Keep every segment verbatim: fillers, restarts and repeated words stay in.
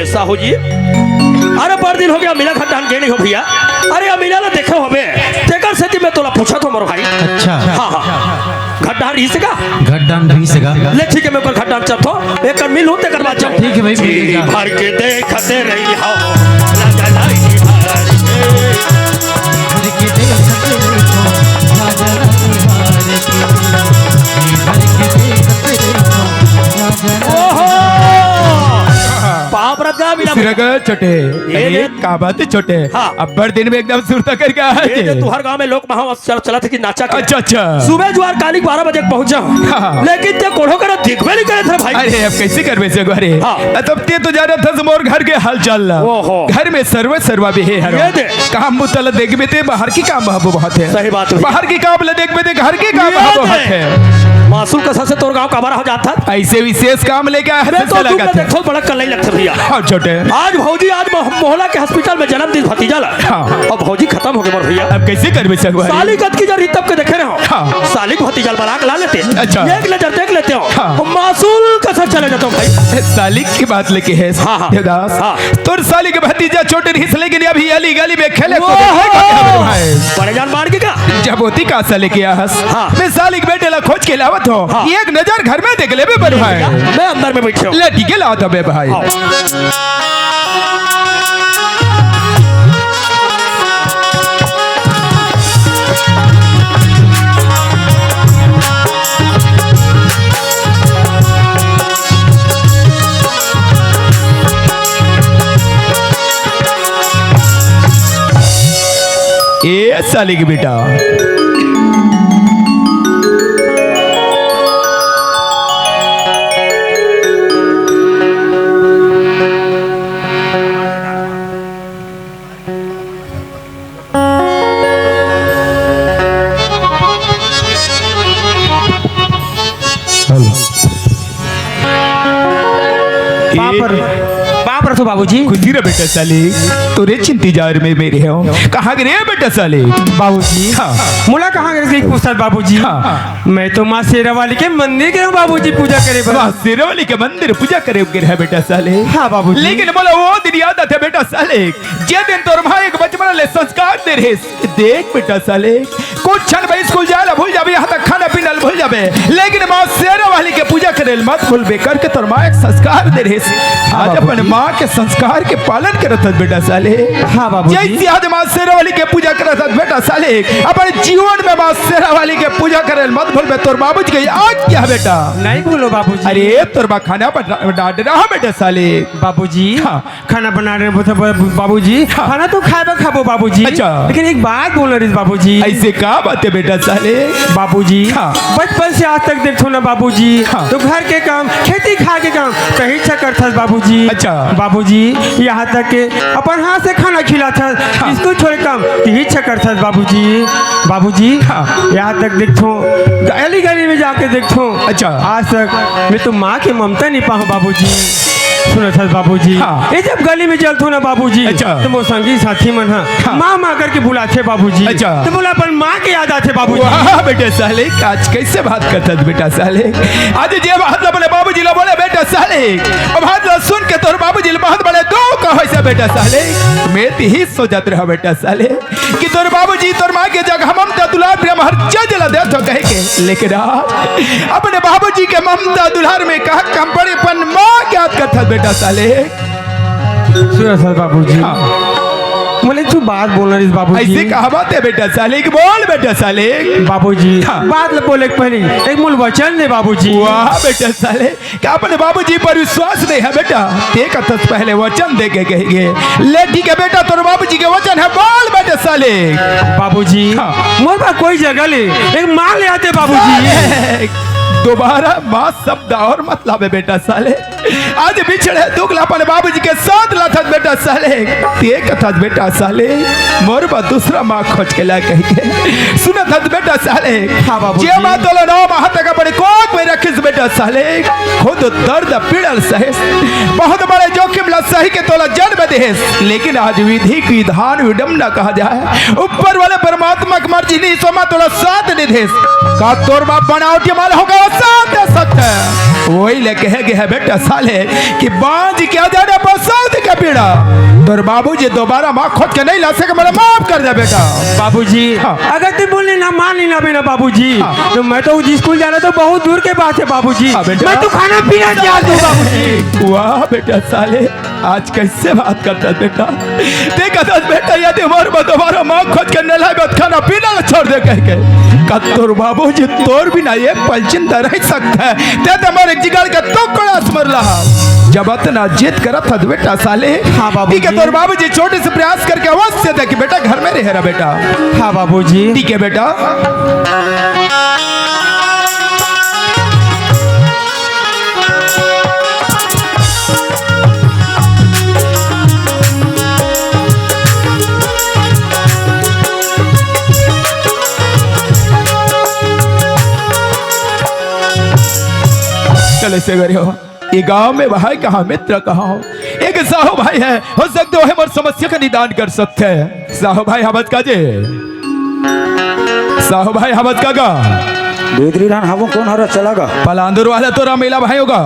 साहू जी, अरे बड़ दिन हो गया, अमिला घट डहन गे नहीं हो भैया। अरे अमिला ला देखे होबे, तेकर सेती मैं तोला पूछत हो मोर भाई। अच्छा। हाँ, हाँ। घट डहन रहिस का? घट डहन रहिस का? ले ठीक है, मैं ओकर घट डहन चलत हो, एक कर मिल हूँ तेकर बाद जाऊँ। ठीक है भाई, मिल जा। भर के देखते रही हो, राजा लाई की भर के। भर के देखते रही हो, राजा लाई की भर के। भर के देखते रही हो, राजा लाई की ओहो! पाप रत गा मिला सिरग छोटे। ये अरे, देख। का बात है छोटे? हाँ। अब्बड़ दिन में एकदम सुरता करके आ ये गए। देख, तुहर गांव में लोग महा चल, चलत हे कि नाचा के। अच्छा, अच्छा। सुबह जुआर काली बारह बजे पहुंचा हूँ। हाँ। लेकिन ते कोढ़ो करा दिखबे नहीं करे थे भाई। अरे, अब कैसे करबे से घरे? हाँ। तब ते तो जानत हस मोर घर के हाल चाल ला। ओहो। घर में सर्व सर्वा भी है हर। ये दे। काम बुता ला देखबे ते बाहर की काम बाबू बहुत है। सही बात है। बाहर की काम ला देखबे ते घर की काम ये बाबू दे। बहुत है। मासूम कसा से तोर गांव का बारह हो जाता। ऐसे विशेष काम लेके आया मैं है तो सिलसिला तुम का ना थे। देखो बड़ा कलाई लगता भैया। हाँ, छोटे। आज भौजी, आज मो-, मोहल्ला के हॉस्पिटल में जन्मदिन भतीजा ला। हाँ। अब भौजी खत्म हो गए मोर भैया। अब कैसे करबे सगुआ? साली कत की जरी तब के देखे रहो। हाँ। साली के भतीजा ला बराक ला लेते। अच्छा। एक नजर देख लेते हो। हाँ। हम मासूल का सर चले जाता हूँ भाई। साली की बात लेके है। हाँ, हाँ। देवदास। हाँ। तोर साली के भतीजा छोटे रहिस, लेकिन अभी अली गली में खेले वो कूदे हो। लगा है भाई। बड़े जान मार के का? जब होती का साली के आस। हाँ। मैं साली के बेटे ला खोज के लावत हो। हाँ। एक नजर घर में देख लेबे बन भाई। मैं अंदर में बैठे हूँ। ले, ठीक है, लावत हबे भाई। हाँ। ए साली के बेटा। हेलो। बाप रे, बाप रे, तो बाबूजी। खुशी रह बेटा साले, तोरे इंतजार में मेरे हो। कहाँ गए रे बेटा साले? बाबूजी। हाँ। मोला कहाँ गए रे पूछत बाबूजी? हाँ। मैं तो माँ शेरा वाली के मंदिर गए हूँ बाबूजी, पूजा करे बर। माँ शेरा वाली के मंदिर पूजा करे गए है बेटा साले। हाँ बाबूजी। लेकिन मोला वो दिन याद आथे बेटा साले, जे दिन तोर माँ एक बचपन ले संस्कार दे रहे। देख बेटा साले, कुछ क्षण में स्कूल जाए ला भूल जाबे, यहाँ तक खाना पीना ला भूल जाबे, लेकिन माँ शेरा वाली के पूजा करे ला मत भूलबे करके तोर माँ एक संस्कार दे रहे। हाँ आज बाबूजी। अपन माँ के संस्कार के पालन करत हस बेटा साले। हाँ बाबूजी। जैसे आज माँ शेरा वाली के पूजा करत हस बेटा साले, अपन जीवन में माँ शेरा वाली के पूजा करे ला मत भूलबे, तोर बाबूजी के आज्ञा है बेटा। नहीं भूलो बाबूजी। अरे तोर माँ खाना बना, बना दे रहा बेटा साले। बाबूजी। हाँ। खाना बना रहे हो तो ब-, बाबूजी, हाँ। खाना तो खाए बर खाबो बाबूजी। अच्छा। लेकिन एक बात बोल रही बाबूजी। ऐसे का बात है बेटा साले? बाबूजी, हाँ। बचपन से आज तक देखथो ना बाबूजी, हाँ। तो घर के काम, खेती खार के काम, कहीं अच्छा करथस बाबूजी। अच्छा। बाबूजी, यहाँ तक के अपन हाथ से खाना खिलाथस, हाँ। स्कूल छोड़े काम, कहीं अच्छा करथस बाबूजी। बाबूजी, हाँ। यहाँ तक देखथो, गली गली में जाके देखथो, अच्छा। आज तक मैं तो माँ के ममता नहीं पाऊँ बाबूजी। सुनत हस बाबूजी, हाँ। ये जब गली में चलथो ना बाबूजी, अच्छा। तो मोर संगी साथी मन ह हाँ। माँ माँ करके बुलाथे बाबूजी, अच्छा। तो मोला अपन माँ के याद आथे बाबूजी। वाह बेटा साले, आज कैसे बात करत हस बेटा साले? आज जे बात ला बोले बाबूजी ला बोले बेटा साले, अब बात ला सुन के तोर बाबूजी ला बहुत बड़े दुख होइस बेटा साले। मैं तो ही सोचत रहा बेटा साले, कि तोर बाबूजी तोर माँ के जगह ममता दुलार प्रेम हर चीज ला देत हो कहे के, लेकिन आज अपने बाबूजी के ममता दुलार में कहा कम पड़े अपन माँ के याद करत हस बेटा साले। सुनो सर बाबूजी। हाँ। बोले तू बात बोलना इस बाबूजी। ऐसे कहा बात है बेटा साले, कि बोल बेटा साले। बाबूजी, हाँ। बात ल बोले के पहले एक मोल वचन दे बाबूजी। वाह बेटा साले, का अपने बाबूजी पर विश्वास नहीं है बेटा? ते कथस पहले वचन दे के कहेंगे। ले ठीक है बेटा, तोर बाबूजी के वचन है, बोल बेटे साले। बाबूजी, हाँ। मोर पास कोई जगह ले, एक माँ ले आते बाबूजी। साले, दोबारा माँ शब्द और मत लावे बेटा साले। आज बिछड़े दुख ला अपन बाबूजी के साथ लाथत बेटा साले। ते कथस बेटा साले, मोर बा दूसरा माँ खोज के ला कह के। सुनत हस बेटा साले, हाँ बाबूजी। जे माँ तोला नौ माह तक अपने कोख में रखिस बेटा साले, खुद दर्द पीड़ल सहेस, बहुत बड़े जोखिम ला सही के तोला जन्म देस, लेकिन आज विधि की विधान विडम्बना कहा जाए, ऊपर वाले परमात्मा की मर्जी नहीं, सो माँ तोला साथ नहीं देस। का तोर बाप बनावटी माल होगा, वो साथ दे सकता है। वही ले कहे गए है बेटा साले कि बांझ क्या जाने बसंत बेटा, तोर बाबूजी दोबारा माँ खोज के नहीं ला सके, मोला माफ कर दे बेटा। बाबूजी, हाँ। अगर तुम बोले ना, मान लेना बेटा बाबूजी, हाँ। तो मैं तो स्कूल जाना तो बहुत दूर के बात है बाबूजी। हाँ बेटा। मैं तो खाना पीना त्याग दूँ बाबूजी। वाह बेटा साले, आज कैसे बात करता है बेटा? देखा था बेटा, यदि मोर में दोबारा माँ खोज के नहीं लाए, तो खाना पीना ला छोड़ दे कह के। का तोर बाबूजी तोर बिना एक पल जिंदा रह सकता है? ते तो मोर जिगर के टुकड़ा समझ ला। जब अतना जिद करत हस बेटा साले, हाँ बाबूजी। ठीक है, तोर बाबूजी छोटे से प्रयास करके अवश्य दे कि बेटा घर में रहे रहा बेटा। हाँ बाबूजी। ठीक है बेटा। चले से करियो। ये गांव में भाई कहाँ, मित्र कहाँ हो? एक साहू भाई है, हो सकते हो मोर समस्या का निदान कर सकते हैं। साहू भाई हमत का जे, साहू भाई हमत का गा। भीतरी रहन हवो, कौन हरा चला गा? पलांदुर वाला तो रामेला भाई होगा।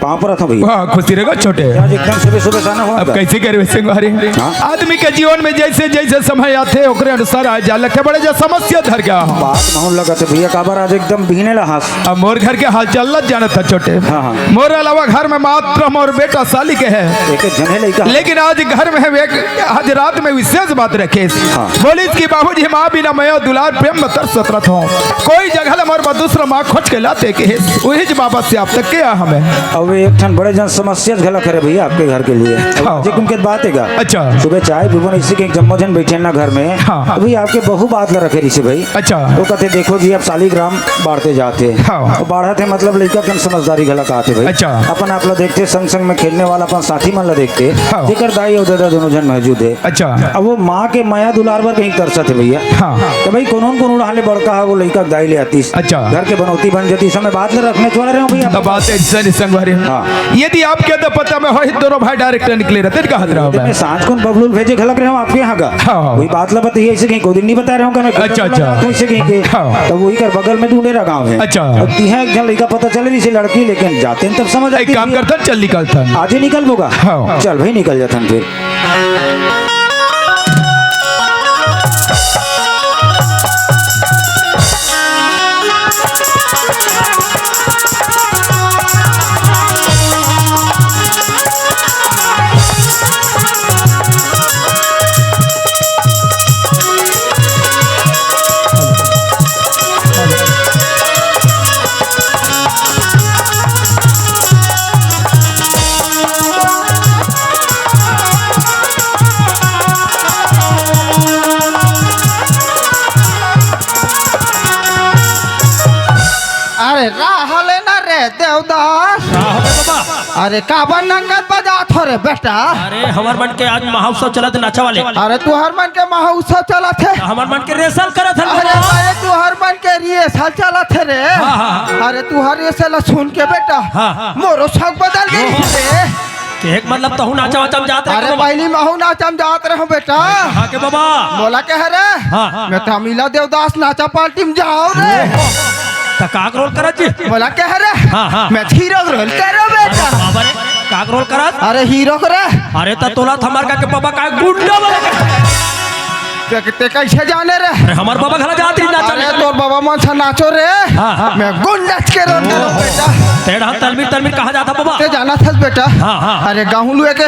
पाँव पर था भैया। वाह, खुशी रहेगा छोटे। आज एकदम सुबह सुबह से आना हुआ अब था। कैसे करबे संगवारी? हाँ। आदमी के जीवन में जैसे जैसे समय आथे, ओकरे अनुसार आ जा लगे बड़े जा समस्या धर गया। बात महूँ लगत है भैया, काबर आज एकदम बिहने ला हंस। अब मोर घर के हालचाल ल जानत ह छोटे। हाँ, हाँ। मोर अलावा घर में मात्र मोर बेटा साली के है। एक एक झने लइका। लेकिन आज घर में एक, आज रात में विशेष बात रखे। हाँ। बोलिस कि बाबूजी, माँ बिना मया दुलार प्रेम में तरसत रथों। कोई जगह ले मोर बर दूसरा माँ खोज के लाते के हे। वही ज बाबा से आप तक के आ हमें। अब एक ठन बड़े जन समस्या घला करे भैया आपके घर के लिए। हाँ। जी, कुम के बात है का? अच्छा। सुबह चाय पीबो न, इसी के जम्मो जन बैठे ना घर में। हाँ। अभी आपके बहू बात ला रखे रही से भाई। अच्छा। वो कहते, "देखो जी, अब सालिग्राम बाढ़ते जाते हैं।" हाँ। वो बाढ़त है, मतलब, लइका कन समझदारी घला कहते भाई। अच्छा। अपन आप ला देखते, संग संग में खेलने वाला अपन साथी मन ला देखते, हाँ। जेकर दाई और दादा दोनों जन मौजूद है। अच्छा। अब वो माँ के मया दुलार बर कहीं तरसत है भैया। हाँ। तो भाई, कोनो न कोनो उड़ाने बड़का है, वो लइका के दाई ले आतीस। अच्छा। घर के बनौती बन जाती, समय बात ला रखने छोड़ रहे हो भैया। तब बात ऐसा नहीं संगवारी। हाँ। यदि आपके तो पता में हो, दोनों भाई डायरेक्टर निकले रहते, कहा रहा मैं। मैं सांझ को बबलू भेजे घलक रहे हूँ आपके यहाँ का। हाँ, हाँ। वही बात ला बताइए, ऐसे कहीं को दिन नहीं बता रहे हूँ, कहना अच्छा, अच्छा। कोई से कहीं के। हाँ। तो वही कर बगल में ढूंढे रहा गाँव है। अच्छा। अब तिहा एक जन लइका पता चले नहीं से लड़की, लेकिन जाते हैं तब समझ एक आती काम है। करता, चल निकलता। आज ही निकल होगा। हाँ। चल भाई, निकल जाता फिर। अरे राहले ना रे देवदास। का हो गे बाबा? अरे काबर नंगत बजात हो रे बेटा? अरे हमर मन के आज महोत्सव चलत हे नाचा वाले। अरे तुहर मन के महोत्सव चलत हे? हमर मन के रिहर्सल करत हे अरे बाबा। अरे तुहर मन के रिहर्सल चलत हे रे। हाँ, हाँ, हाँ। अरे तुहर रिहर्सल सुन के बेटा, हाँ, हाँ। मोरो शौक बदल गे ओहो। रे। के एक मतलब तहूँ नाचा वाचा में जात रहे अरे बाबा? पहली महूँ नाचा में जात रहे हूँ बेटा। हाँ के बाबा? मोला कहे रे? हाँ, हाँ। मैं तो अमीला देवदास नाचा पार्टी में जाओ रे। त का रोल करत जी? मोला कहे रे? हाँ, हाँ। मैं हीरो रोल करो बेटा। बाबा रे, का रोल करत? अरे हीरो को रे। अरे त तोला थमर का के बाबा का गुंडा वाला। ते, ते कैसे जाने रे? अरे हमर बाबा घला जात रही नाचा अरे में। तोर बाबा मन से नाचो रे। हाँ, हाँ। मैं गुंडच के रोल करो ओहो। बेटा। तेरा तलमीर, तलमीर कहाँ जाता बाबा? ते जाना था बेटा। हाँ, हाँ। अरे गाँव लुए के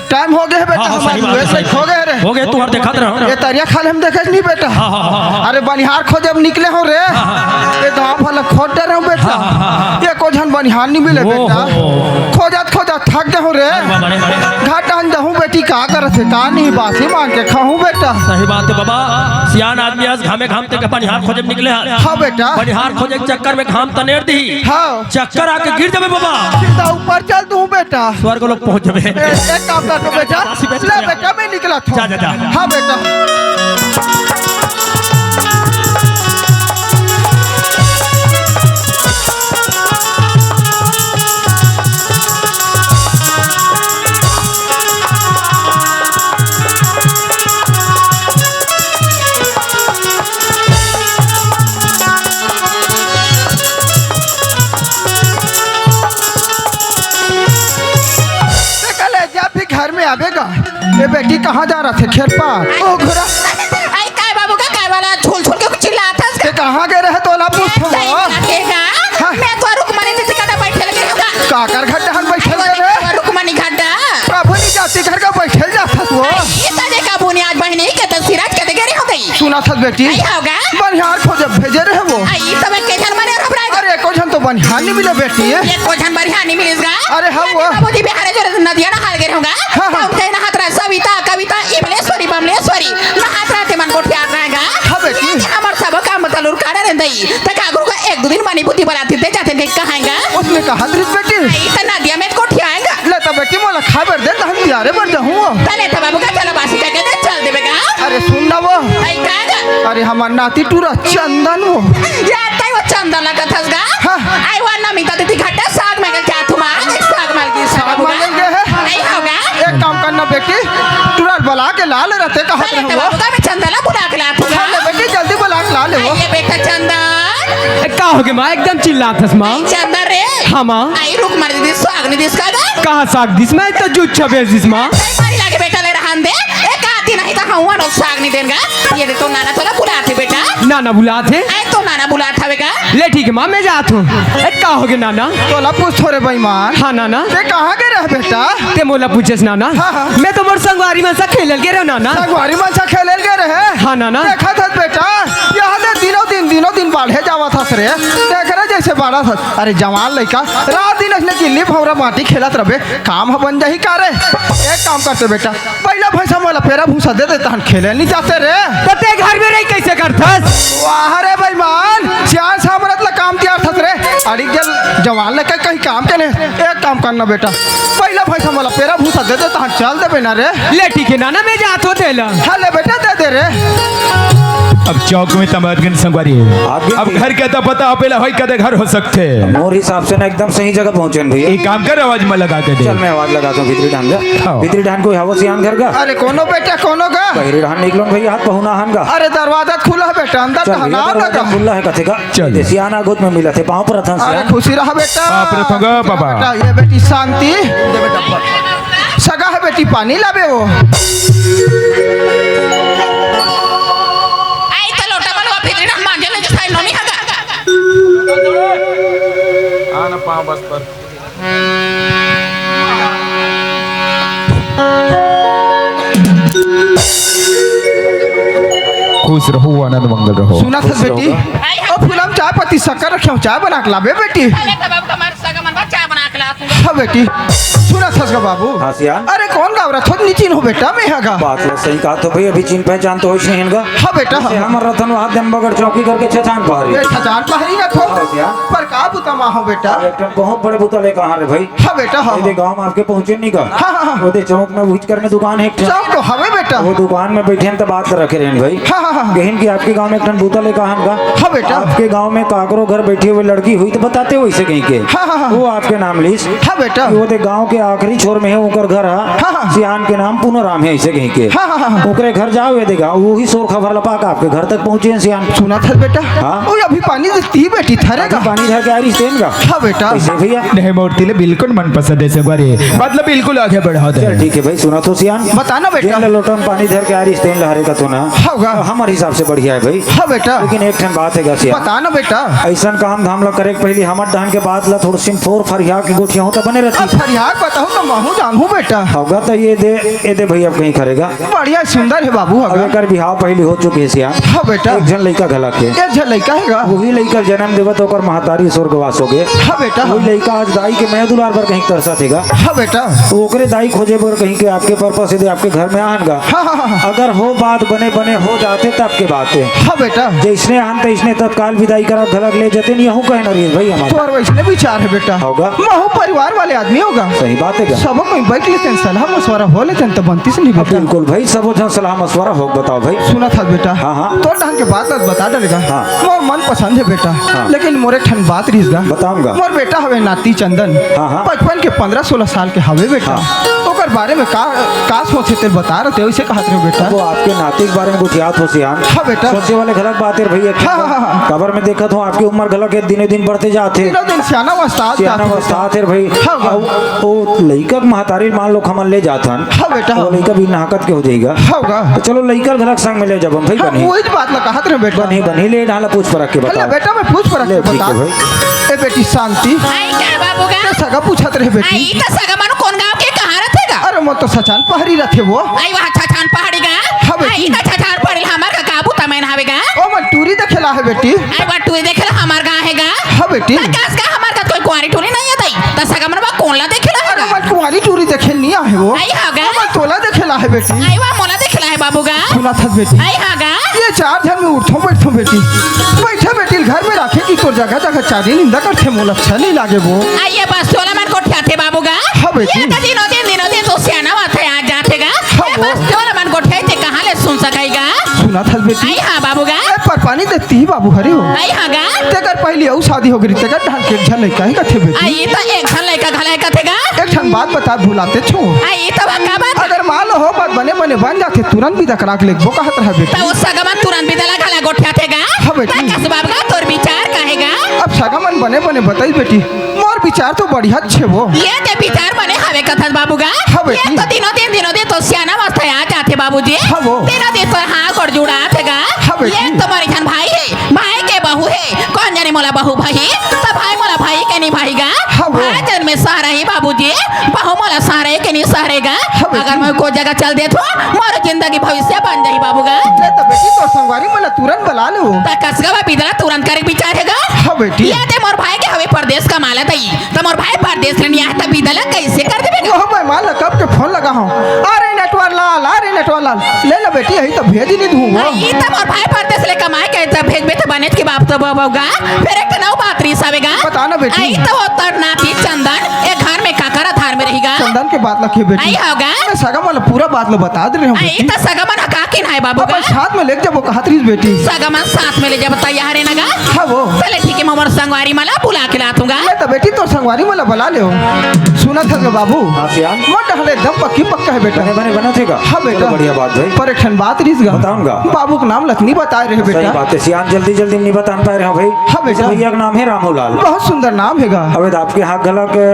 टाइम हो गए बेटा, हाँ, हाँ, हमारे सही बात है, लुए सही हो गए रे। हो गए, तू हर देखत रहो। ये तरिया खाल हम देखे नहीं बेटा। हाँ, हाँ, हाँ, हाँ। अरे बनिहार खोजे अब निकले हो रे। हाँ, हाँ, हाँ। ये गाँव वाला खोज डरे हो बेटा। हाँ, हाँ, हाँ, हाँ। ये को झन बनिहार नहीं मिले ओहो। बेटा। खोजत खोजत थक गए हो रे। अरे बाबा रे, बाबा रे। घाटा हन दहूँ बेटी का करत हे, का नहीं बासी मांग के खाहूँ बेटा। सही बात है बाबा, सियान आदमी आज घामे घाम ते के बनिहार खोजे में निकले हन। हाँ बेटा। बनिहार खोजे के चक्कर में घाम तनेर दी। हाँ। चक्कर आके गिर जाबे बाबा। सीधा ऊपर चल दूँ बेटा। स्वर्ग लोक पहुँच जाबे। ए, एक काम कर दो बेटा। ले बेटा, मैं निकला था। जा, जा, जा। हाँ बेटा। फिर घर में आबे गा। ए बेटी, कहाँ जा रहा थे? खेत पार। ओ घोड़ा। आई काय बाबू का काय वाला झूल झूल के चिल्लात हस? ते कहाँ गए रहे, तोला पूछत हँव। हाँ। मैं तो रुक्मणी दीदी का बैठे लगे हूँ। काकर घर डहर बैठे लगे रे? रुक्मणी घर डहर। प्रभु नी जाति घर का बैठे जात हस वो। ये तो देखा बुनियाद बहिनी के तो सिराज के देखे रहे हो गई। सुनत हस बेटी। आई होगा। बनिहार खोजे भेजे रहे वो। आई तो मैं के झन मरे रह रहा। अरे एको झन तो बनिहार नी मिले बेटी। एको झन बनिहार नी मिलिस गा। अरे हाँ वो। बाबूजी बिहारे जो नदिया नहार गे रहूँगा। हाँ, हाँ। तो उनके नहात रहा सविता, कविता, इमलेश्वरी, बमलेश्वरी। नहात रहा ते मन गोठियात रहेगा। हाँ बेटी। ये हमर सब काम बता लुर काढ़े रहंदई। ते का गुरु का एक दो दिन मनी बुद्धि बलाती ते जाते के कहाएगा। उसमें कहा दृत बेटी। आई तो नदिया में गोठियाएगा। ले तो बेटी मोला खाए बर दे, तो हम तियारे बर जाहूँ। तले तो बाबू का चलो बासी का के दे, चल देबे गा। अरे सुन ना वो। आई का गा? अरे हमार नाती टूरा चंदन वो। या तई वो चंदन लगत हस गा? हाँ। आई वो नमिता दीदी घाटे साग मांगे क्या तुम आ? एक साग मांगे, साग मांगे है? आई होगा। एक काम करना बेटी, टूरा बला के ला ले रहते कहा तले तो बाबू का मैं चंदन ला बुला के ला तू गा। हाँ, ले बेटी जल्दी बला के ला ले वो। ये बेटा चंदन। ए, का होगे माँ, एकदम चिल्लात हस माँ? चंदन रे। हाँ माँ। आई रुक्मणी दीदी साग नी दिस का गा? कहाँ साग दिस? मैं तो जूठ छबेस दिस माँ। मारी लागे बेटा ले रहन दे। एक आती नहीं तो हवा नो साग नी देन गा। ये दे तो नाना तोला बुलात हे बेटा। नाना बुलात हे? आई तो नाना बुलात हवे गा। ले ठीक है माँ, मैं जात हूँ। ए, का होगे नाना? तोला पूछत हों रे बेईमान। हाँ नाना। ते कहाँ गए रहे बेटा? ते मोला पूछेस नाना? हाँ, हाँ। मैं तो मोर संगवारी मन सा खेलल गे रहे नाना। संगवारी मन सा खेलल गे रहे? हाँ नाना। देखत हस बेटा, यहाँ दे दिनों दिन, दिनों दिन बाढ़े जावत हस रे। देख रे जैसे बाढ़त हस। अरे जवान लइका, रात दिन अइसने गिल्ली भौंरा माटी खेलत रबे, काम ह बन जाही का रे? एक काम करते बेटा, पहिला भैंसा मोला पेरा भूसा दे दे, तहन खेले नी जाते रे। तो ते घर में रही कैसे करथस? वाह रे बेईमान, सियान सामरत ला काम दिया थस रे। अड़ी जल जवान लइका कहीं काम के ले। एक काम करना बेटा, पहिला भैंसा मोला पेरा भूसा दे दे, तहन चल देबे ना रे। ले ठीक है नाना, मैं जात हों तेला। हाँ ले बेटा, दे दे रे। अब चौक में तमादगन संगवारी। अब घर के तो पता, अपेला होई कदे घर हो सकथे। मोर हिसाब से ना एकदम सही जगह पहुंचे हन भैया। एक काम कर, आवाज में लगा के दे। चल मैं आवाज लगात हों भीतरी डहन गा। हाँ। भीतरी डहन कोई हवो सियान घर का? अरे कोनो बेटा, कोनो गा? बहिरी डहन निकलो भैया, हाथ पहुना हन गा। अरे दरवाजा खुला हे बेटा, अंदर चल टहना भैया, दरवाजा लगा। खुला हे कथे का? चल। दे सियान आगोत में मिलत हे, पाँव परत हन अरे सियान। खुशी रहा बेटा। बाप रे, तो गा बाबा। बेटा, ये बेटी शांति। दे बेटा, सगा हे बेटी, पानी लाबे वो। आई तो लोटा मन ला भीतरी डहन मांजे ले जइसे नोनी हगा। हाँ ना, पाँव बस पर। खुश रहो, आनंद मंगल रहो। सुनत हस बेटी? ओ फूलम, चाय पत्ती, शक्कर रखे हँव, चाय बना के लाबे बेटी। पहले तब अब हमारे सगा मन बा चाय बना के ला तू। हाँ बेटी, सुनत हस गा बाबू? हाँ सियान। अरे कौन गाँव रथों, नी चिन्हों बेटा मैं हगा। बात ला सही कहत हों भई, अभी चिन्ह पहचान तो होइस नहीं हन गा। हाँ बेटा, जइसे हाँ। हमर रथन वहाँ देमबगढ़ चौकी करके छछान पहरी। ए, छछान पहरी रथों। हाँ सियान। पर का बुता मा हों बेटा? एक ठन बहुत बड़े बुता लेके आए हँव रे भई। हाँ बेटा, हाँ, एदे हाँ। गाँव में आपके पहुँचे नहीं गा। हाँ, हाँ, हाँ। ओदे चौक में उहिच कर में दुकान हे एक ठन। चौक तो हवे बेटा। वो दुकान में बइठे हन त बात करत रहे हन भई। हाँ, हाँ, हाँ। कहिन कि आपके गाँव में एक ठन बुता लेके आए हन गा। हाँ बेटा। आपके गाँव में काकरो घर बइठे हुए लड़की होही त बताते वइसे कहिके। हाँ, हाँ, हाँ। वो आपके नाम लिस। हाँ बेटा। कि ओदे गाँव के आखिरी छोर में हे ओकर घर ह। हाँ, हाँ। सियान के नाम पूनाराम हे अइसे कहिके। हाँ, हाँ, हाँ, हाँ। ओकरे घर जाओ, एदे गा, वही सोर खबर ला पाके आपके घर तक पहुँचे हन सियान। सुनत हस बेटा? हाँ। ओ अभी पानी देती बेटी थरे अभी गा। पानी धर के आ रहिस तेन गा। हाँ बेटा। कइसे भैया? नहीं, मोर ती ले बिल्कुल मनपसंद हे संगवारी। मतलब बिल्कुल आगे बढ़ा दे। चल ठीक हे भई, सुनत हों सियान। बता ना बेटा। जेन ला लोटा में पानी धर के आ रहिस तेन ला हरे कथों ना। हाँ गा। हमर हिसाब से बढ़िया हे भई। हाँ बेटा। लेकिन एक ठन बात हे गा सियान। बता ना बेटा। अइसन काम धाम ला करे के पहिली हमर डहन के बात ला थोड़सिन फोर फरिया के गोठियाहूँ त बने रहितिस। अब फरिया के बताहूँ त महूँ जानहूँ बेटा। हाँ गा, त एदे, एदे भई अब कहीं करेगा। बढ़िया सुंदर हे बाबू, अब हगा। एकर बिहाव पहिली हो चुके हे सियान। हाँ बेटा। एक झन लइका घला के। एक झन लइका हे गा। वही लइका जनम देवत ओकर महतारी स्वर्गवास होगे। हाँ बेटा। वही लइका आज दाई के मया दुलार बर कहीं तरसत हे गा। हाँ बेटा। त ओकरे दाई खोजे बर कहीं के आपके purpose से आपके घर में आहन गा। हाँ, हाँ, हाँ, हाँ। अगर हो बात बने बने हो जाथे तब के बात हे। हाँ बेटा। जइसने आहन तइसने तत्काल विदाई करा घला के ले जतेन, यहू कहे नरेश भई हमार। तोर वइसने विचार हे बेटा। होगा। महूँ परिवार वाले आदमी होगा। सही बात हे गा। सबो कोई बइठ लेतेन, सलाह मशवरा हो लेतेन त बनतिस नहीं हाँ, बेटा। बिल्कुल भई, सबो झन सलाह मशवरा हो, बताओ भई। सुनत हस बेटा। हाँ, हाँ। तोर डहन के बात ला बता डरे गा। हाँ। मोर मन पसंद हे बेटा। हाँ। लेकिन मोर एक ठन बात रहिस गा। बताऊंगा। मोर बेटा हवे नाती चंदन। हाँ, हाँ। बचपन के पन्द्रह सोलह साल के हवे बेटा। हाँ। ओकर बारे में का, का सोचे तेल बता रहे थे, वैसे कहत रहे बेटा। वो आपके नाती के बारे में गोठियात हों सियान। हाँ बेटा। सोचे वाले घलक बात हे भई। हाँ, हाँ, हाँ, हाँ। काबर में देखत हों आपकी उम्र घलक हे दिनों दिन बढ़ते जात हे। दिनों दिन सियाना अवस्था आत सियाना जात हे अवस्था बेटा। आत हे भई। हाँ, हाँ। अब वो लइका के महतारी मान लो हमन ले जात हन। हाँ बेटा, वो हाँ। लइका भी नाहकत के हो जाएगा। हाँ गा। तो चलो लइका घलक संग में ले जाबो भई हाँ, बने। वही बात ला कहत रहे बेटा। बने, बने ले डाला पूछ परख के बता। बेटा मैं पूछ परख ले, के ठीक बता। हे भई। ए बेटी शांति। आई का बाबू गा? ते सगा पूछत रहे बेटी। आई त सगा मन कोन गांव के कहाँ रथे गा? अरे, मोर तो सचान पहाड़ी रथे वो। आई वहाँ छछान पहाड़ी गा? हाँ, बेटी। आई त छछान पहाड़ी हमर का काबू तमैन हवे गा? ओ, मन टूरी देखेला हे, बेटी। आई वहाँ टूरी देखेला हमर गाँव हे गा? हाँ, बेटी। त कस का हमर का कोई कुंवारी टूरी नहीं हे तई? त सगा मन बा कोन ला देखेला हे अरे, गा? मन कुंवारी टूरी देखे नहीं आहे वो। आई हाँ गा? ओ, मन तोला देखेला हे, बेटी। आई वहाँ मोला देखेला हे बाबू गा? सुनत हस, बेटी। आई हाँ गा? ये चार झन में उठथों बैठथों, बेटी। बैठे बेटी घर में राखे कि तोर जगह जगह चारी निंदा करथे, मोला अच्छा नहीं लागे वो। आई ये बस तोला मन गोठियाथे बाबू गा? हाँ, बेटी। ये त दिनों दिन, दिनों दिन तो सियाना होत हे, आ जाथे गा। हाँ, ये वो। बस तोला मन गोठियाथे, कहाँ ले सुन सकही गा? सुनत हस बेटी। आई हाँ बाबू गा। ए, पर पानी देती ही बाबू हरे हो। आई हाँ गा। तेकर पहली अउ शादी हो गई, तेकर ढाल के एक झन लइका ही कथे बेटी। आई त एक झन लइका घला कथे गा। एक ठन बात बता भुलाते छो। आई त बा का बात? अगर मान लो हो बात बने बने बन जाथे, तुरंत बिदा करा के लेगबो कहत रहे बेटी। त ओ सगा मन तुरंत बिदा ला घला गोठियाथे गा। हाँ बेटी। त कस बाबू गा तोर विचार का हे गा? अब सगा मन बने बने बताई बेटी। मोर विचार तो बढ़िया छे वो। ये ते विचार बने हवे कथस बाबू गा। हाँ बेटी। ये तो दिनों दिन, दिनों दिन तो सियाना अवस्था आ जाथे बाबूजी। हाँ वो। दिनों दिन तो हाँ गोड़ जुड़ाथे गा। हाँ बेटी। ये तो मोर झन भाई हे, भाई के बहू हे, कोन जाने मोला बहू भाई, त भाई मोला भाई के नहीं भाई गा। हाँ वो। भाई जन में सहरही बाबूजी, बहू मोला सहरे के नहीं सहरे गा। हाँ बेटी। अगर मैं कोई जगह चल देथों, मोर जिंदगी भविष्य बन जाही बाबू गा। ले तो बेटी तोर संगवारी मन ला तुरंत बला ले। त कस गा बा बिदा ला तुरंत करे के विचार हे गा। हाँ बेटी। ये ते मोर भाई के हवे परदेस कमाए ला तई। त मोर भाई परदेस ले नहीं आए त बिदा ला कैसे कर देबे गा? ओह, मैं मान ला कब के फोन लगा हूँ। अरे नटवर लाल, अरे नटवर लाल, ले ला बेटी, यही तो भेज नहीं दूँ वो। हाँ, ई त मोर भाई परदेस ले कमाए के त भेजबे त बनेच के बाप तो बाबू गा। फिर एक ठन अउ बात रिहिस हवे गा। बता ना बेटी। आई त वो तोर नाती चंदन, ए घर में काकर आधार में रही गा। चंदन के बात ला के बेटी। आई हो गा। मैं सगा मन ला पूरा बात ला बता दे रहे हूँ आई बेटी। त सगा मन का के ना हे बाबू गा। अपन साथ में लेके जाबो कहत रहिस बेटी। सगा मन साथ में ले जाबो तैयार हे ना गा। हाँ वो। चले ठीक हे, मैं मोर संगवारी मन ला बुला के लात हूँ गा। ले त बेटी तोर संगवारी मन ला बला ले हो। सुनत हस गा बाबू। हाँ सियान। मोर डहले एकदम पक्की पक्का हे बेटा। बने बने बनत हे गा। हाँ बेटा। चलो बढ़िया बात भाई। पर एक ठन बात रिहिस गा। बताऊँ गा। बाबू के नाम ला त नहीं बताए रहे सही बेटा। बात हे सियान, जल्दी जल्दी में नहीं बता पाए रहे हो भाई। हाँ बेटा। भैया के नाम हे रामूलाल। बहुत सुंदर नाम हे गा। अबे त आपके हाथ घला के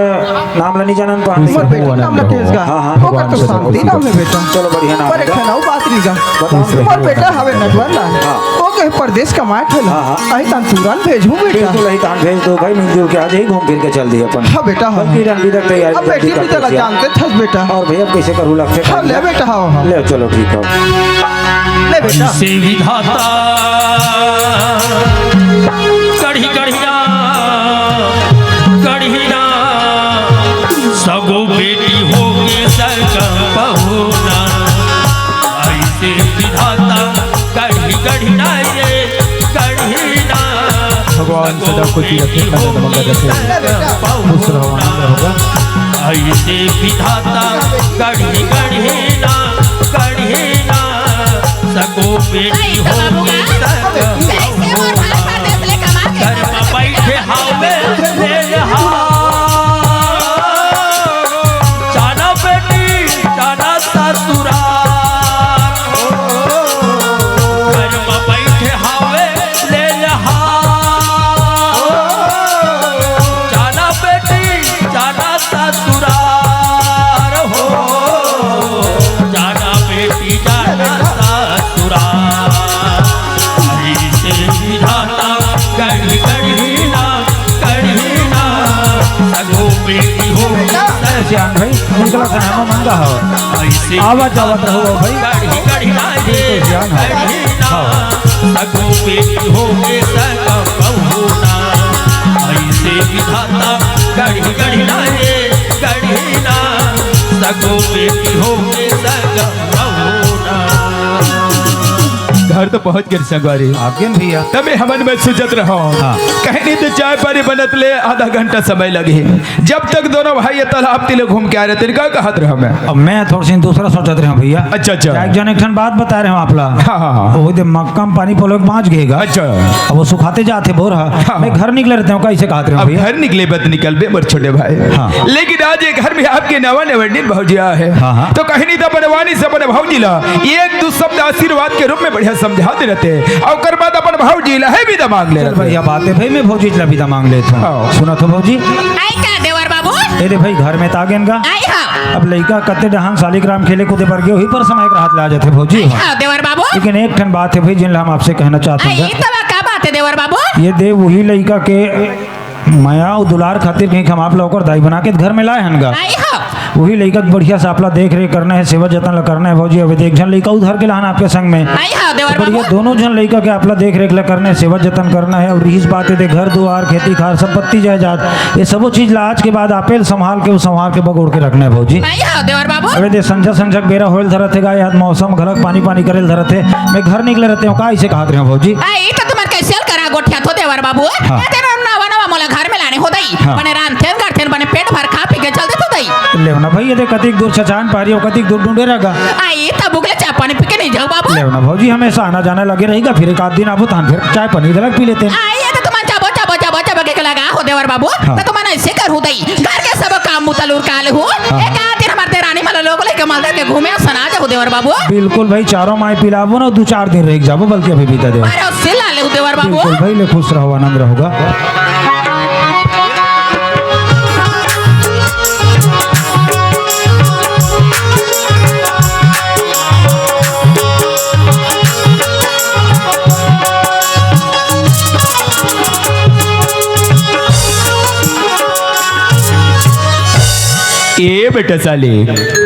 नाम ला नहीं जानन पा। मोर बेटा नाम ला केस गा। हाँ, हाँ। ओकर तो शांति नाम हे बेटा। चलो बढ़िया नाम पर हे एक गा। ठन अउ बात रिहिस गा। बताओ। मोर बेटा हवे नटवर लाल। हाँ। ओ कहे परदेस कमाए ठेला। हाँ, हाँ। अही तान तुरंत भेजहूँ बेटा। बिल्कुल अही तान भेज दो भाई, मिलजुल के आ जाही, घूम फिर के चल दिही अपन। हाँ बेटा, हाँ। बल्कि रंग बिदक तैयारी अब जल्दी बेटी कर बिदा ला दो। जानते थस बेटा। और भैया कैसे करू लगथे हाँ, ले बेटा, हाँ, हाँ। ले चलो ठीक हे। ले बेटा। से विधाता कढ़ी कढ़िया कढ़िया सगो बेटी होगे सगा पहुना। ऐसे विधाता कढ़ी कढ़िया ये कढ़िया भगवान सदा खुशी रखे, आनंद मंगल रखे। खुश रहो, आनंद होगा। ऐसे विधाता कढ़ी कढ़िया कढ़िया सगो बेटी होगे सगा पहुना। घर में बैठे हावे ले हार। जाना बेटी, जाना ससुराल। घर में बैठे हावे ले हार। जाना बेटी, जाना ससुराल हो। जाना बेटी, जाना ससुराल। ऐसे विधाता कढ़ी कढ़िया कढ़िया सगो बेटी होगे सगा। श्याम भाई, निकला कहाँ में मंगा हो? ऐसे आवत जावत रहो भाई। कढ़ी कढ़िया ये बिल्कुल श्याम है। कढ़िया हाँ। सगो बेटी होगे सगा पहुना। ऐसे विधाता कढ़ी कढ़िया ये कढ़िया सगो बेटी होगे सगा पहुना। अरे तो पहुंच गए संगवारी। आगे भैया। तबे हमन में सोचत रहो। हाँ। कहीं नहीं तो चाय पानी बनत ले आधा घंटा समय लगे। जब तक दोनों भाई ये तालाब तिले घूम के आ रहे थे, का कहत रहो मैं? अब मैं थोड़ी सी दूसरा सोचत रहे भैया। अच्छा, अच्छा। एक जन एक ठन बात बता रहे हो आप ला। हाँ, हाँ, हाँ। वो दे मक्का में पानी पलो के बाँच गएगा। अच्छा। अब वो सुखाते जाते बोर हा। हाँ, मैं हाँ। घर निकले रहते हो, कैसे कहत रहे हो अब भैया? घर निकले बत निकल बे मोर छोटे भाई। हाँ। लेकिन आज ये घर में आपके नवा नवा दिन भौजिया है। हाँ, हाँ। तो कहीं नहीं तो बनवानी से बने भौजी ला एक दो शब्द आशीर्वाद के रूप में बढ़िया समझा दे रहते। और ओकर बाद अपन भौजी ला है विदा मांग ले चल रहते। बढ़िया बात है भाई, मैं भौजी ला विदा मांग लेता हूँ। हाँ। सुना तो भौजी। आई का देवर बाबू? ए दे भाई, घर में त आ गेन गा। आई हाँ। अब लइका कते डहान सालिग्राम खेले कूदे बर गे, वही पर समय के राहत ला जाथे भौजी। आई हाँ देवर बाबू। लेकिन एक ठन बात है भाई, जिन ला हम आपसे कहना चाहते आई हैं। तब का बात है देवर बाबू? ये दे वही लइका के मया अउ दुलार खातिर कहीं हम आप ला ओकर दाई बना के घर में लाए हन गा। आई हाँ। वही लइका के बढ़िया से आप ला देख रेख करना है, सेवा जतन ला करना है भौजी। अब एक झन लइका उधर के लाहन आपके संग में। आई हाँ देवर बढ़िया बाबू। दोनों झन लइका के आप ला देख रेख ला करना है, सेवा जतन करना है। और इस बात दे घर दुआर खेती खार संपत्ति जायदाद ये सबो चीज ला आज के बाद आपेल संभाल के, वो संभाल के बगोड़ के रखना है भौजी। आई हाँ देवर बाबू। अबे दे संझा संझा के बेरा होइल धरत हे गा, याद मौसम घलक पानी पानी करेल धरत हे। मैं घर निकले रहते हो का, इसे कहत रहे हो भौजी? आई तो तुम्हार कैसे करा गोठिया थो देवर बाबू। हाँ। ए तेरा नवा नवा मोला घर में लाने हो दई। हाँ। बने रांधथेन करथेन, बने पेट भर खा पी के चल देथो दई। लेवना भाई, ये दे कतिक दूर छछान पहाड़ी हो, कतिक दूर डूंडे रह गा। आई तब उगले चाय पानी पी के नहीं जाओ बाबू। लेवना भौजी, हमेशा आना जाना लगे रहेगा, फिर एक आध दिन आबो तहन फिर चाय पानी घलक पी लेते हैं। आई ये तो तुमन जाबो, जाबो, जाबो, जाबो के लगा हो देवर बाबू। हाँ। तो तुमन ऐसे करहु दई। घर के सब काम मुतलुर काल हो। हाँ। एक आध दिन हमार देरानी मला लोग लेके मलदर के घूमे सना जाहु देवर बाबू। बिल्कुल भाई, चारों माई पिलाबो ना, दो चार दिन रह जाबो, बल्कि अभी बीता देवर। अरे सिला ले देवर बाबू। बिल्कुल भाई, ले खुश रहो, आनंद रहोगा। ए बेटा साले।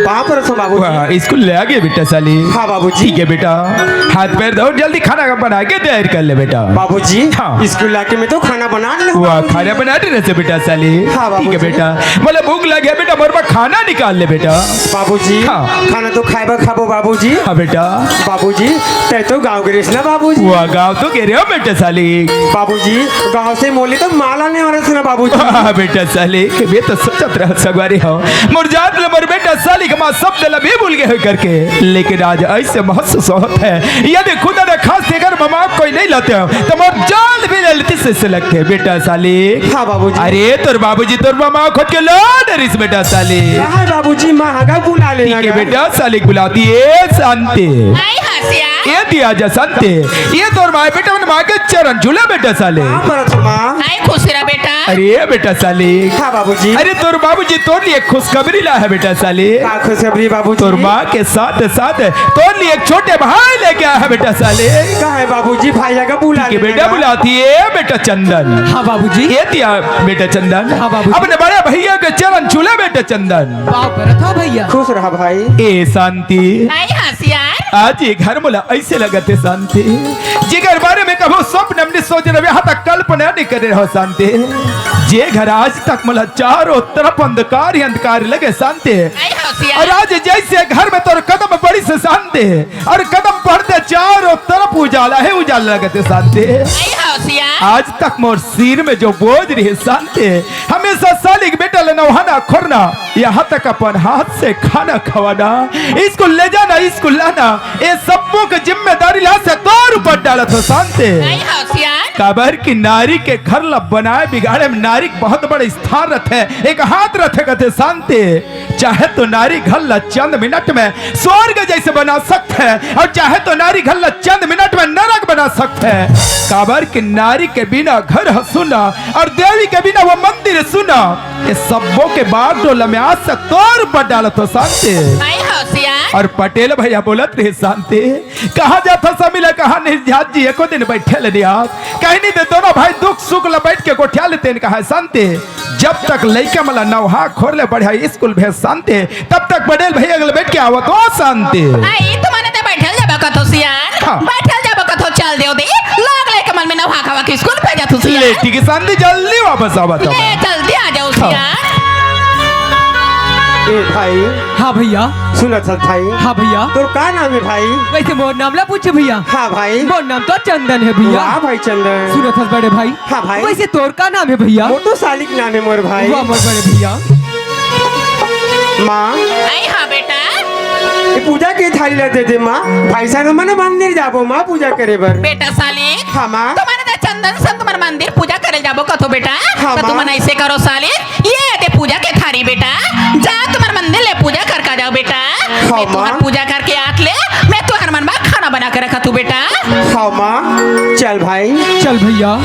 पाँव परत हो बाबूजी। वाह, स्कूल ले आ गए बेटा साले। हाँ बाबूजी। ठीक है बेटा, हाथ पैर धो, जल्दी खाना बना के तैयार कर ले बेटा। बाबूजी, हाँ। स्कूल आके मैं तो खाना बना ले हूँ वाह, बाबूजी। खाना बना दे रहे बेटा साले। हाँ ठीक है बाबूजी। बेटा, बोले भूख लगे बेटा, मोर बर खाना निकाल ले बेटा। बाबूजी, हाँ। खाना तो खाए बर खाबो बाबूजी। हाँ बेटा। बाबूजी, तै तो गाँव गे रहिस ना बाबूजी। वाह, गाँव तो गे रहे हो बेटा साले। बाबूजी, गाँव से मोले तो माला नहीं हो रहा ना बाबूजी। वाह बेटा साले, के बे तो सोचत रह सगवारी हो। मोर जात ले मोर बेटा साले के माँ शब्द ला भी भूल गए हो करके। लेकिन आज ऐसे महसूस होत हे, यदि खुदा ने खास तेकर ममा कोई नहीं लाते हो, तो मोर जान भी ले लेती से, से लगते बेटा साले। हाँ बाबूजी। अरे तोर बाबूजी तोर ममा खोज के ला डरिस बेटा साले। हाँ बाबूजी, माँ हगा बुला लेना ठीक है गा। बेटा साले बुलाती है शांति। आई हसिया। ए दिया जा शांति। ये तोर माँ बेटा मन माँ के चरण झूला बेटा साले। हाँ परत हो माँ। आई खुश रहा बेटा। अरे बेटा साले। हाँ बाबूजी। अरे तोर बाबूजी तोर लिए खुशखबरी ला है बेटा साले। का खुशखबरी बाबूजी? तोर माँ के साथ साथ तोर लिए एक छोटे भाई लेके आया है बेटा साले। का है बाबूजी, भाई आगे बुला ठीक है ले बेटा, ना। बुलाती है बेटा चंदन। हाँ बाबूजी। ये दिया बेटा चंदन। हाँ बाबूजी। अपने बड़े भैया के चरण झूला बेटा चंदन। पाँव परत हो भैया। खुश रहा भाई। ए शांति। आई हसिया। आज ये घर मोला ऐसे लगत हे शांति, जेकर बारे में कभू स्वप्न में नहीं सोचे रहे, यहाँ तक कल्पना नहीं करे रहो शांति। जे घर आज तक मोला चारों तरफ अंधकार ही अंधकार लगे शांति। आई हसिया। और आज जैसे घर में तोर कदम पड़िस शांति, और कदम पड़ते चारों तरफ उजाला ही उजाला लगत हे शांति। आई हसिया। आज तक मोर सिर में जो बोझ रहे शांति, हमेशा सालिक बेटा ले नहाना खोरना, यहाँ तक अपन हाथ से खाना खवाना, स्कूल ले जाना, स्कूल लाना, ये सबो के जिम्मेदारी ला से तोर ऊपर डालत हो शांति। नहीं होशियार। काबर कि नारी के घर ला बनाए बिगाड़े में नारी के बहुत बड़ा स्थान रथे, एक हाथ रथे कथे शांति। चाहे तो नारी घर ला चंद मिनट में स्वर्ग जैसे बना सकत हे, और चाहे तो नारी घर ला चंद मिनट में नरक बना सकत हे। काबर कि नारी के बिना घर ह सुना, और देवी के बिना वो मंदिर सुना। ये सबो के बागडोला में आज से तोर ऊपर डालत हो शांति। नहीं होशियार। और पटेल भैया बोलत रहे शांति, कहाँ जात हो समीला, कहाँ नहीं जात जी, एको दिन बैठे ले नहीं आप। कहीं नहीं दे, दोनों भाई दुख सुख ला बैठ के गोठिया लेते हैं, कहा शांति। जब तक लइका मन ला नवहा खोर ले बढ़िया स्कूल भेज शांति, तब तक पटेल भैया अगले बैठ के आवत हो शांति। आई, तुमने तो बैठल जाबा कथो सियार। हाँ। बैठल जाबा कथो, चल देव दे। लोग लइका मन में नवहा खवा के स्कूल भेजत हो सियार। लेटी के शांति जल्दी वापस आवत हो। ले, जल्दी आ जाओ हाँ। सियार। ए भाई। हाँ भैया। सुनत हस भाई? हाँ भैया। तोर का नाम हे भाई? वैसे मोर नाम ला पूछे भैया। हाँ भाई। मोर नाम तो चंदन हे भैया। वाह भाई चंदन। सुनत हस बड़े भाई? हाँ भाई। वैसे तोर का नाम हे भैया? मोटू सालिक नाम हे मोर भाई। वाह मोर बड़े भैया। माँ। अई हाँ बेटा। ये पूजा के थाली ला दे दे माँ। भाई साहब मन मंदिर जाबो माँ पूजा करे बर। बेटा सालिक। हाँ माँ। तुम्हारे तो चंदन सन तुम्हारे मंदिर पूजा करे जाबो कथो बेटा। हाँ तो माँ। तुमन ऐसे करो सालिक। ये दे पूजा के थारी बेटा, जा तुम्हार मंदिर ले पूजा कर का जाओ बेटा। हाँ, मैं तुम्हार माँ। पूजा करके आत ले, मैं तुम्हार मन बर खाना बना के रखा तू बेटा। हाँ माँ, चल भाई। चल भैया।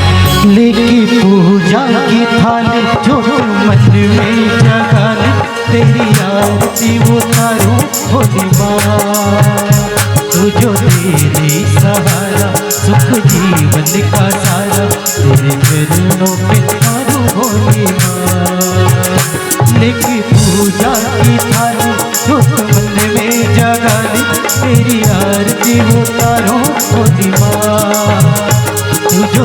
लेके पूजा की थाली जो मन में जगा ले, तेरी आरती उतारूं होली माँ। तू जो दे दे सहारा, सुख जीवन का सारा, तेरे चरणों पे मारू होली माँ। लेके पूजा की थाली, जो मन में जगा ली, तेरी आरती उतारूं होली माँ। तू जो